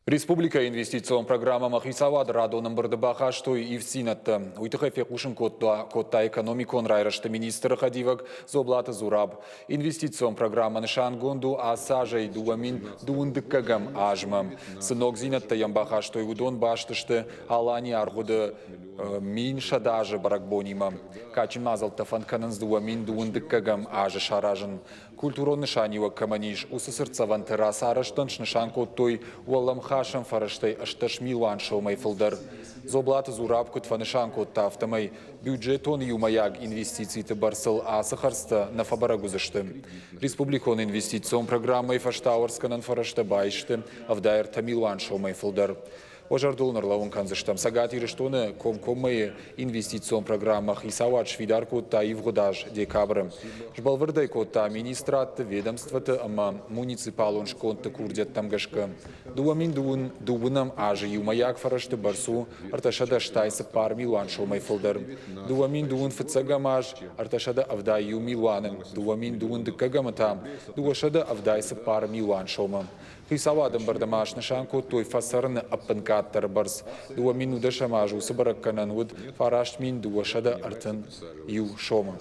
Республикӕйы инвестицион программӕмӕ хицауады радон ӕмбырды бахастой ивддзинӕдтӕ. Уый тыххӕй фехъусын кодта, кодта экономикон райрӕзты министры хӕдивӕг Дзоблаты Зураб. Инвестицион программӕ нысангонд у ацы азӕй 2000 дыккӕгӕм азмӕ. Цы ногдзинӕдтӕ йӕм бахастой, уыдон баст сты Аланийы аргъуыды 1100 азы бӕрӕгбонимӕ. Кадджын мадзӕлттӕ фӕнд кӕнынц 2000 дыккӕгӕм азы саразын. Культурон нысаниуӕг кӕмӕн ис, уыцы цыртдзӕвӕнты рацарӕзтӕн снысан кодтой уӕлӕмхасӕн фӕрӕзтӕй 18 милуан сомӕй фылдӕр. Дзоблаты Зураб куыд фӕнысан кодта, афтӕмӕй бюджетон иумӕйаг инвестициты бӕрцыл ацы хӕрдзтӕ нӕ фӕбӕрӕг уыдзысты. Республикон инвестицион программӕйы фӕстауӕрцгӕнӕн фӕрӕзтӕ баисты 73 милуан сомӕй фылдӕр. Уӕ зӕрдыл ын ӕрлӕууын кӕндзыстӕм, Цӕгат Ирыстоны комкоммӕйы инвестицион программӕ хицауад сфидар кодта ивгъуыд аз декабры. Сбӕлвырд ӕй кодта министрадты, ведомствоты ӕмӕ муниципалон скондты курдиӕттӕм гӕсгӕ. 2000 дыууынӕм азы иумӕйаг фӕрӕзты бӕрц у 384 милуан сомӕй фылдӕр. 2000 фыццӕгӕм аз 371 милуаны, 2000 дыккӕгӕмы та 274 милуан сомы. Хицауады ӕмбырды ма снысан кодтой фӕцӕрыны ӕппынкъаддӕры бӕрц. 2010 аз уыцы бӕрӕггӕнӕн уыд 9231 сомы.